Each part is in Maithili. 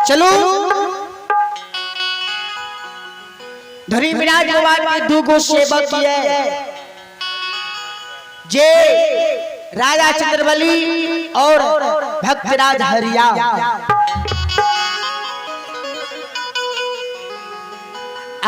चलू धर्मराज बाबा के दूगो सेवक ये जे राजा चंद्रबली और भक्तराज हरिया।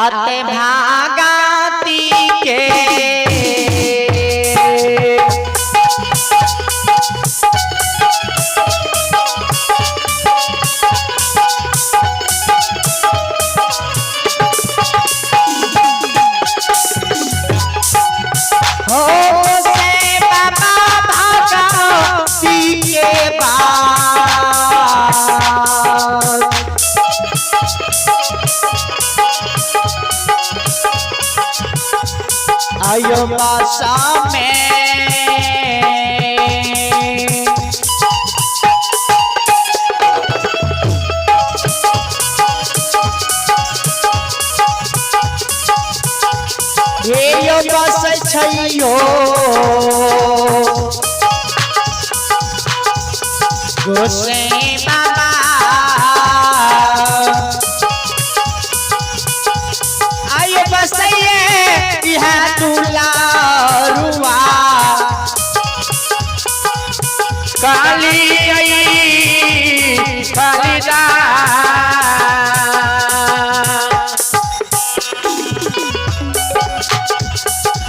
आते भागाती के हो से बाबा भागाती के बाद आयो बासा में हे यो बस छैयो गोसे बाबा आयो बसैये इहा दुलारुआ काली आई कालिदा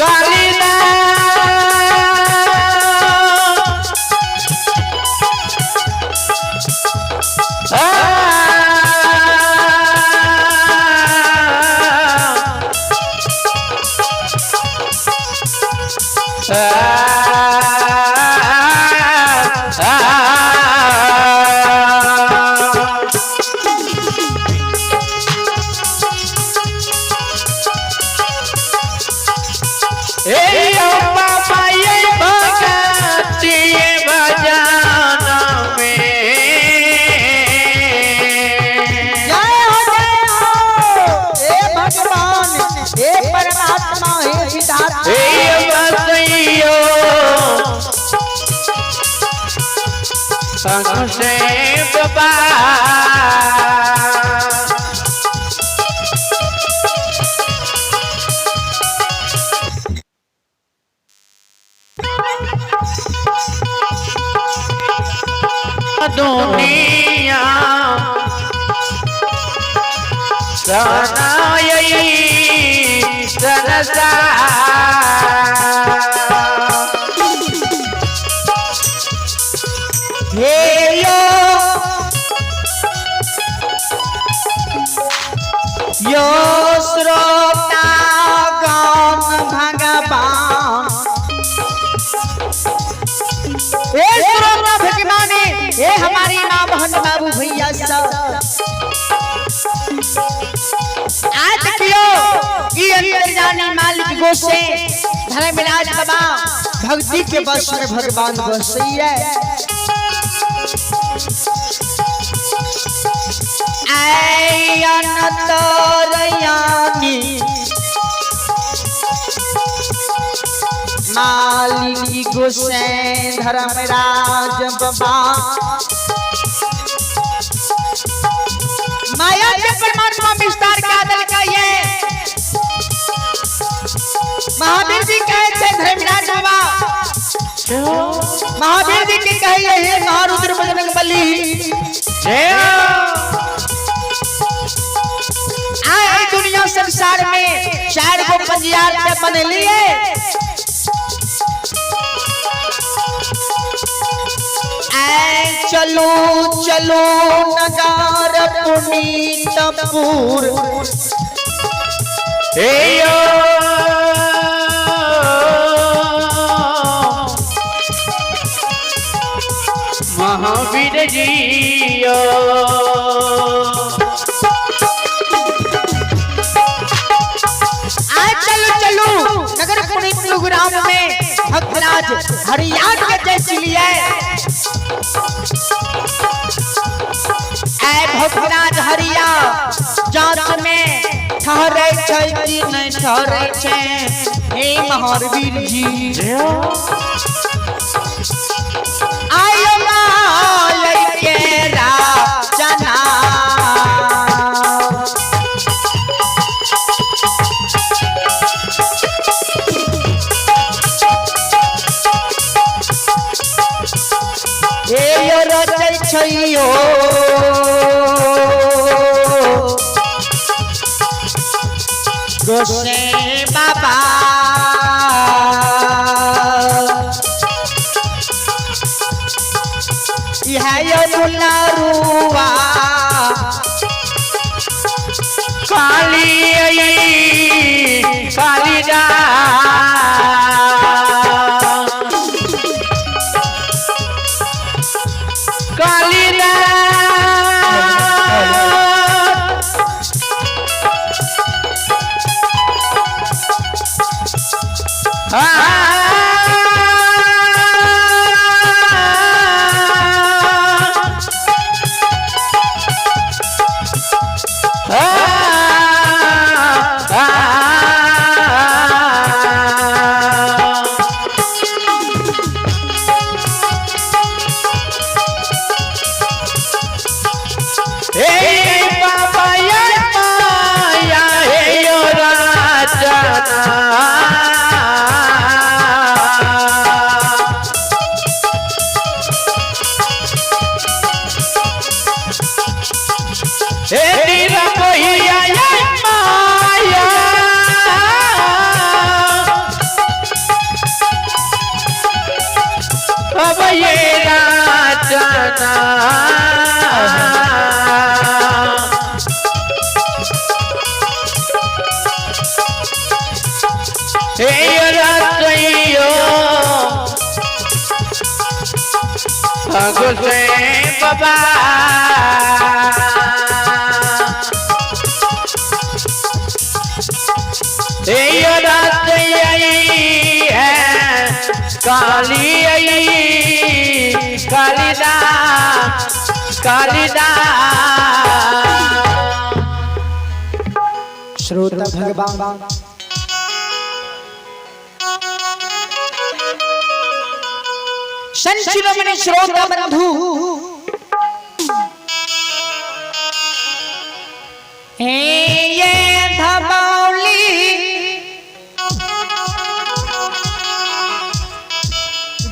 कालिदा जय हो जय हो हे भगवान हे परमात्मा हे पिता। बाबा दुनिया सनाई सनसा हे यो यो श्रोता गण भगवान हे श्रोता भगवान हे हमारी माँ बहन बाबू भैया सब आज देखियो ई अंतर्जानी मालिक गोसे धर्मराज बाबा भक्ति के बस में भगवान बसैया। अनतरयानी मालिक गोसैन धर्मराज बाबा माया के परमात्मा विस्तार का दल का ये महावीर जी कहे थे धर्मराज बाबा महावीर जी के कहे हे महारुद्र बजरंग बली आए दुनिया संसार में चार गो पंजियार पे बन लिए चलो चलो नगार पुनीतपुर महावीर जी आए चलो चलो नगर पुनीत ग्राम में भक्तराज हरियाण के जय लिए ऐ भक्तराज हरिया जांच में ठहरे छै कि नहीं ठहरे छै हे महावीर जी आयो मालय के राजना। गोसाई बाबा। यह यो दुलारुआ काली कालिदास कालिदास। हे बाबा या माया हे यो राजा। हे तेरा मोहिया या माया अब ये राजना। हे राजयो भगसे बाबा। हे राजय है काली कालिदास कालिदास। श्रोता भगवान संत शिरोमणि श्रोता बंधु, हे ये धबौली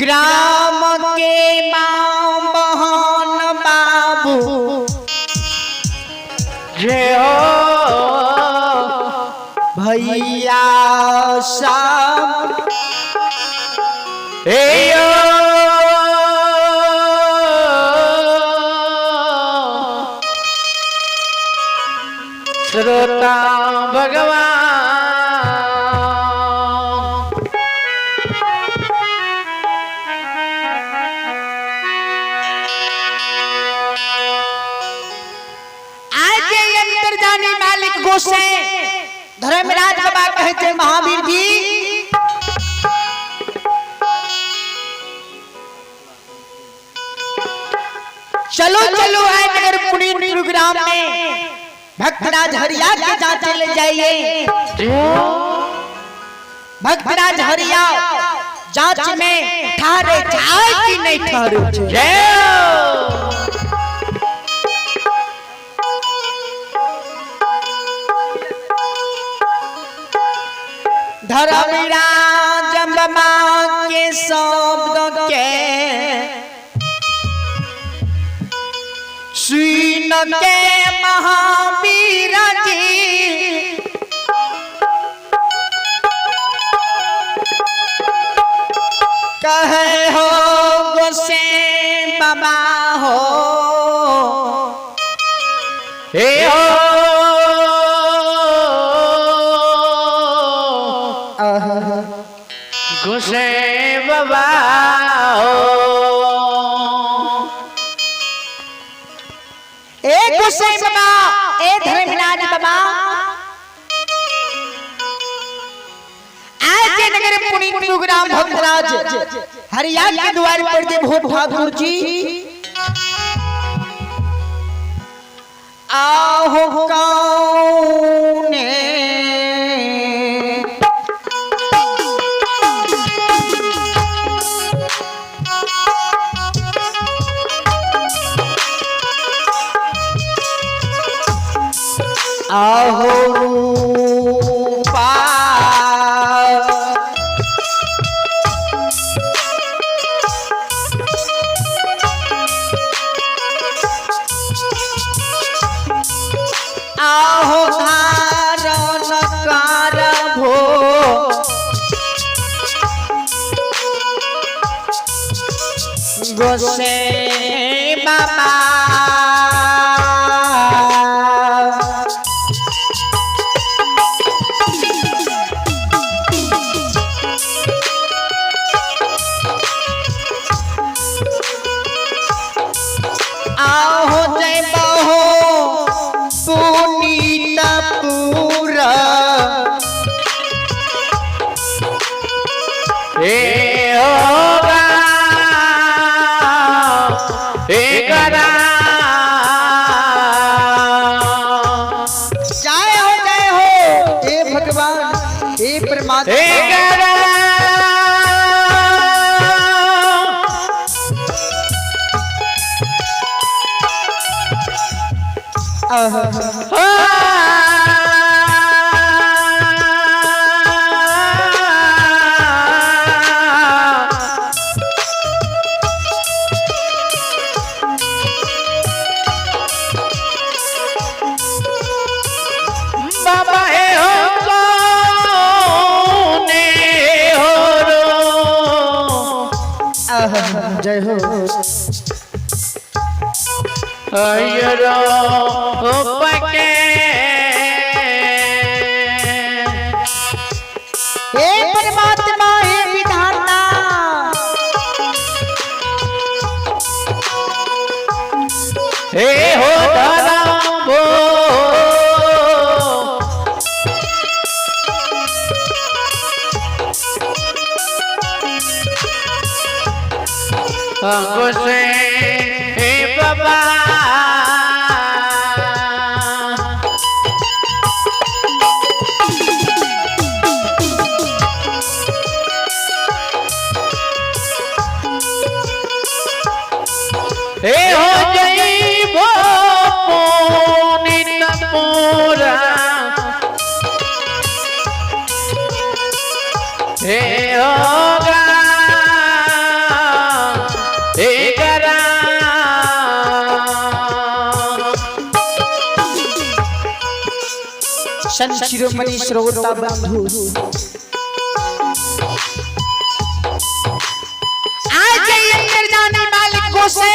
ग्राम के मां बहन बाबू जय हो भैया सब हे यो श्रोता भगवान। आज के अंतर्जानी मालिक गोसाई धर्मराज बाबा कहते महावीर जी, चलो चलो आए नगर पुनीत प्रोग्राम में भक्तराज हरिया के जाते ले जाइए। भक्तराज हरिया जांच में ठहरे जाए कि नहीं ठहरे? जय हो। धर्मराज बाबा के शब्द के सुन के महावीर जी कहे हो गोसे बाबा हो। हे हो गुसे बाबा हो। ए गोसाई बाबा, ए धर्मराज बाबा, आज के नगर पुनीत प्रोग्राम भक्तराज हरिया के द्वार पर देव हो ठाकुर जी। आहो कौने आहो रूपा आहो धारण कर गोसे बाबा। आहो जय बहो पुनीत पूरा। हे होगा हे गरा। जय हो जय हो हे भगवान हे परमात्मा हे गरा। आहा। बाबा हे हो कौने हो रो। आहा, जय हो। अयरो पके। हे परमात्मा हे विधाता हे हो धरम गोसे हे बाबा। हे हो जई भो पुनीत पूरा। हे होगा हे गरा। संत शिरोमणि श्रोता बंधु, आज ये अंतर्जानी मालिक गोसे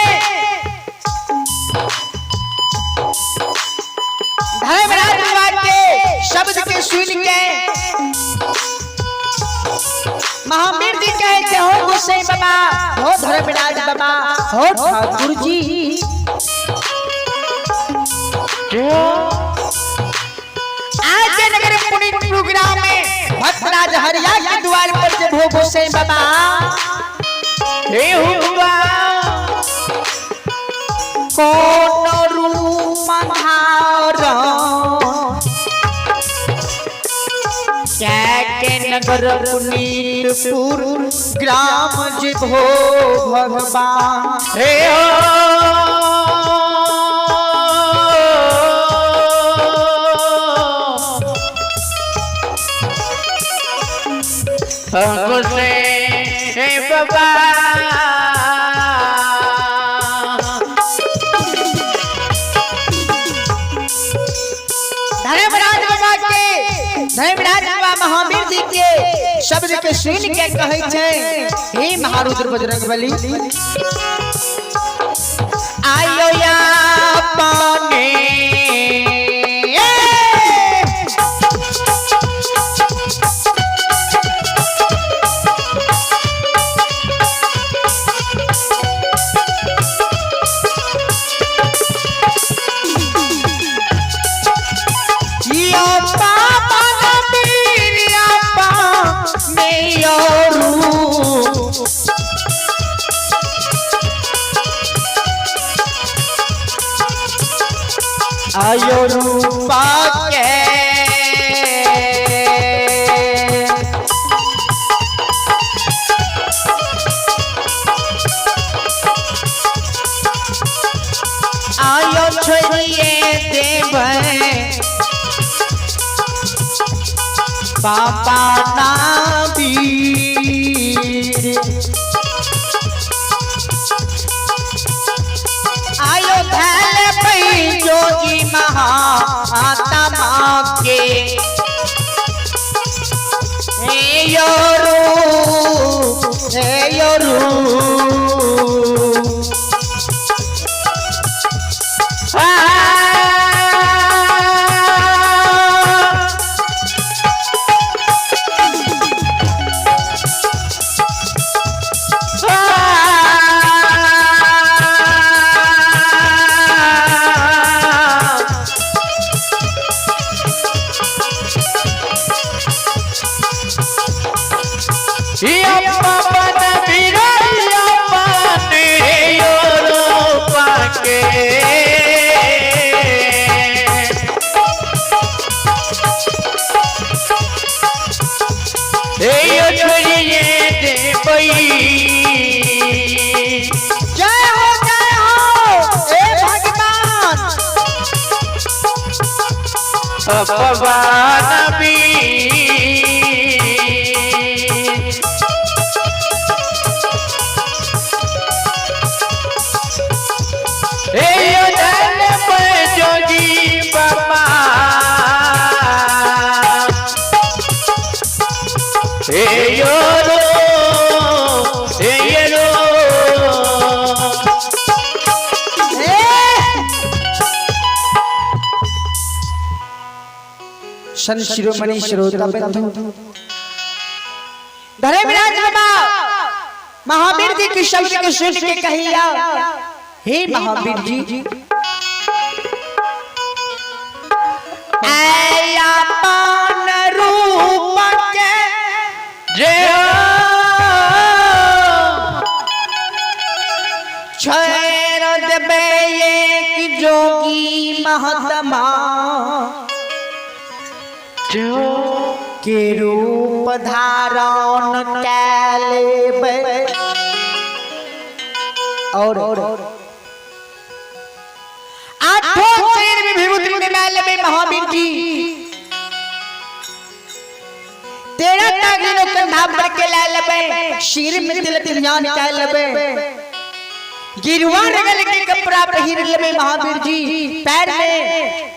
धर्मराज बाबा के शब्द के सुन के महावीर जी कहे थे हो गोसाई बाबा, हो धर्मराज बाबा, हो ठाकुर जी। आज नगर पुनीत प्रोग्राम में भक्तराज हरिया के द्वार पर जब हो गोसाई बाबा हे हुआ कौन रूप धारण के नगर पुनीतपुर ग्राम जिभो भगवान। हे हो गोसे हे बाबा। धर्मराज बाबा के धर्मराज बाबा महावीर जी के शब्द के सुन के कहै छै हे महारुद्र बजरंगबली आयो या पाने। यो पापा वीर रू। आयो रूपा के आयो छोड़िए देव बाबा नाबीर। आयो धैल पई जोगी महात्मा के हे यो रू, हे यो रू। अपवान भी। हे यो धन पर जोगी बाबा, हे यो रो, हे ये रो। संत शिरोमणि श्रोता बंधु धर्मराज बाबा महावीर जी के शब्द को सुन के कहिया, हे महावीर जी, ऐ अपन रूप के जय हो। छोड़ देबे एक जोगी महात्मा के रूप धारण कै लेबै। और आठों शरीर में विभूति में लेबै महावीर जी। 13 तागिनो कंधा पर के ला लेबै, सिर में तिलक ध्यान कै लेबै, गिरुआ रंगल के कपड़ा पहिर लेबै महावीर जी, पैर में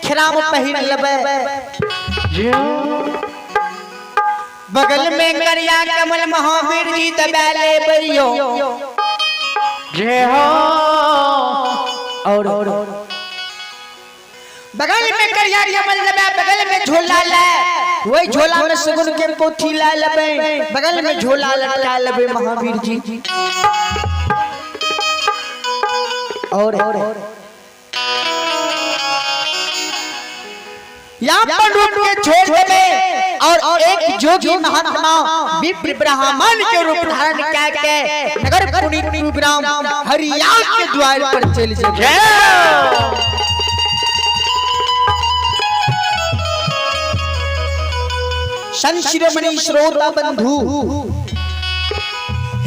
खराब पहिर लेबै, बगल में करिया कमल महावीर जी दबा लेबै यो। जय हो। और बगल में करिया कमल दबा, बगल में झोला ले, वही झोला में सगुन के पोथी ला लेबै, बगल में झोला लटका लेबै महावीर जी। और यहाँ पर रूप के छोड़ देवे और एक जोगी महात्मा विप्र ब्राह्मण के रूप धारण करके नगर पुनीत ग्राम हरिया के द्वार पर चल जाए। संत शिरोमणि श्रोता बंधु,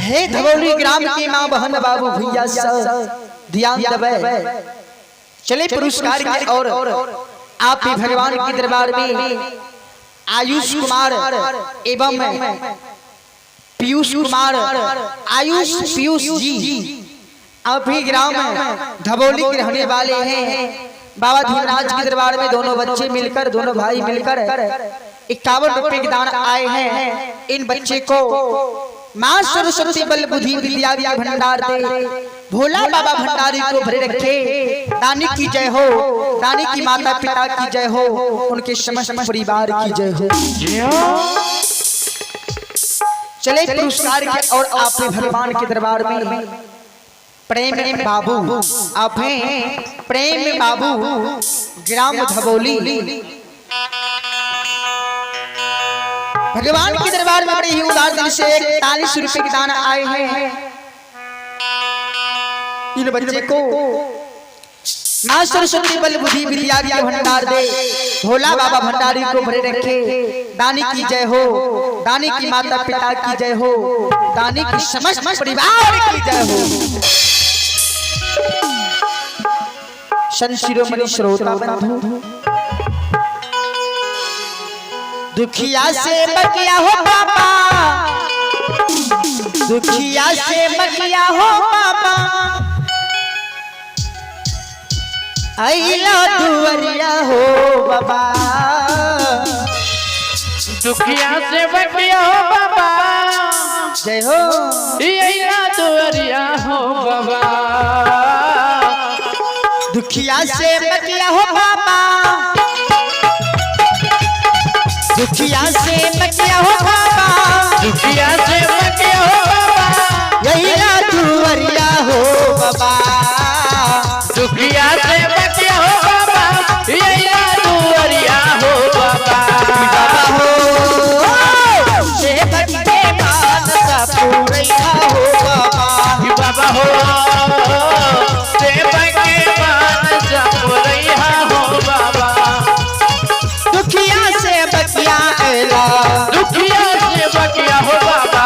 हे धवौली ग्राम के माँ बहन बाबू भैया सब ध्यान दबे। चले पुरस्कार के और आप भी भगवान के दरबार में आयुष कुमार एवं पीयूष कुमार, आयुष पीयूष जी आप भी ग्राम धबौली के रहने वाले हैं। बाबा धीमराज के दरबार में दोनों बच्चे मिलकर, दोनों भाई मिलकर 51 रुपए के दान आए हैं। इन बच्चे को माँ सरस्वती बल बुद्धि विद्या के भंडार दे, भोला बाबा भंडारी को भरे रखे। दानी की जय हो, दानी की माता पिता की जय हो, उनके समस्त परिवार की जय हो। चले पुरस्कार के और आप भगवान के दरबार में प्रेम बाबू, आप हैं प्रेम बाबू ग्राम धबौली, भगवान के दरबार में बड़े ही उदार दिल से 41 रुपए के दान आए हैं। इन बच्चे को माँ सरस्वती बल बुद्धि विद्या के भंडार दे, भोला बाबा भंडारी को भरे रखे। दानी की जय हो, दानी की माता पिता की जय हो, दानी की समस्त परिवार की जय हो। संत शिरोमणि श्रोता बंधु, दुखिया से बकिया हो बाबा, दुखिया से बकिया हो बाबा, अइला दुवरिया हो बाबा, दुखिया से बकिया हो बाबा, जय हो, अइला दुवरिया हो बाबा, दुखिया से बकिया हो बाबा, दुखिया से बकिया हो बाबा, दुखिया से बकिया हो बाबा, अइला दुवरिया हो बाबा, दुखिया से बकिया हो बाबा, अइला दुवरिया हो बाबा, बाबा हो से बकिया मानसा पूरैया हो बाबा, बाबा हो से बकिया मानसा पूरैया हो बाबा, दुखिया से बकिया अइला, दुखिया से बकिया हो बाबा,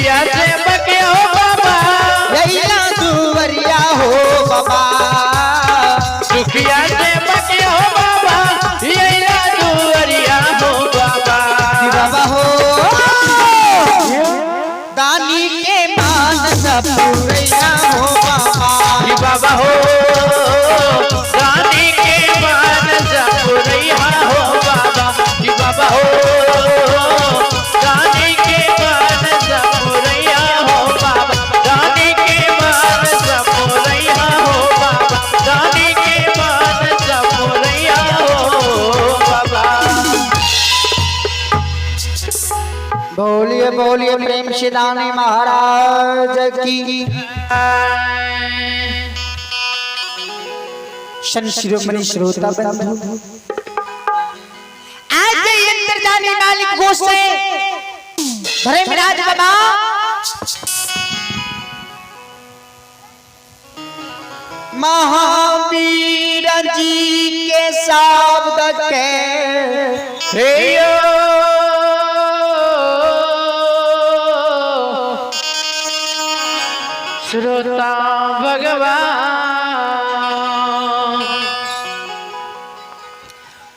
दुखिया से बके हो बाबा, रैया दुवरिया हो बाबा। दुखिया से बके हो बाबा, यैला दुअरिया हो बाबा। बाबा हो दानी के मान पूरैया हो बाबा। कि बाबा हो दानी के मान पुरैया हो बाबा। कि बाबा हो दानी के मान पुरैया हो बाबा। दानी के मान पुरैया हो बाबा। दानी के मान पुरैया हो बाबा। बोलिए बोलिए प्रेम से दानी महाराज की। शन शिरोमणि श्रोता बंधु, आज ये अंतर्जानी मालिक गोसे धर्मराज बाबा महावीर जी के शब्द के हे यो श्रोता भगवान,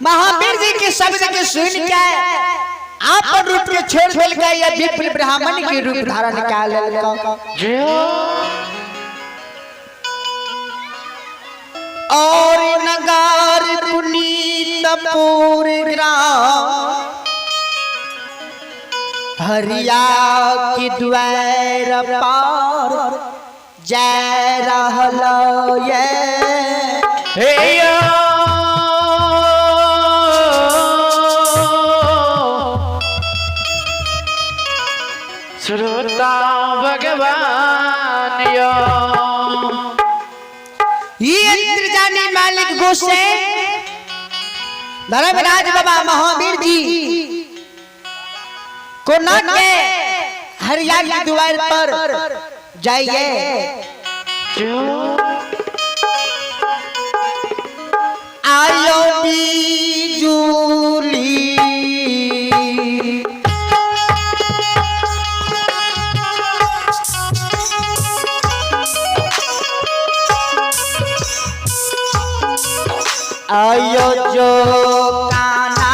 महावीर जी के शब्द के सुन के आप रूप के छोड़ दिल का या विप्र ब्राह्मण के रूप धारण कर लेलका। जय और नगार पुनीतपुर ग्राम हरिया की द्वार पार जय रहल ये। हे यो श्रोता भगवान यो ये अंतर्जानी मालिक गोसे धर्मराज बाबा महावीर जी को न के हरिया की द्वार पर जाइए। आयो बिजुली आयो जो काना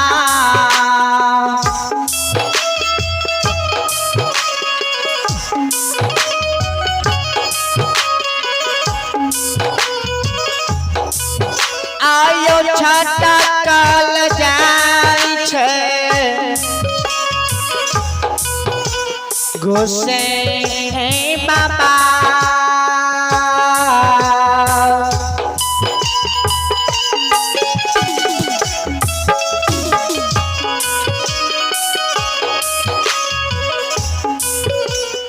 आयो छाता काल जाई छे गोसे बाबा।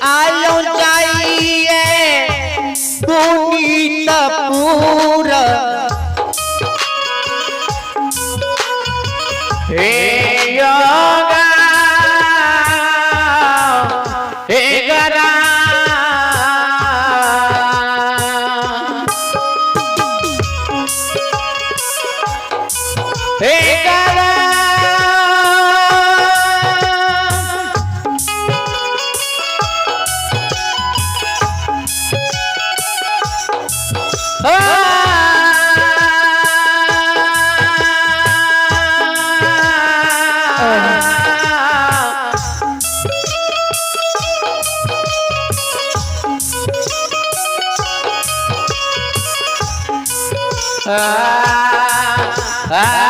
आयो जाइए पुनीतपुर हे योगा हे गरा हे गरा आ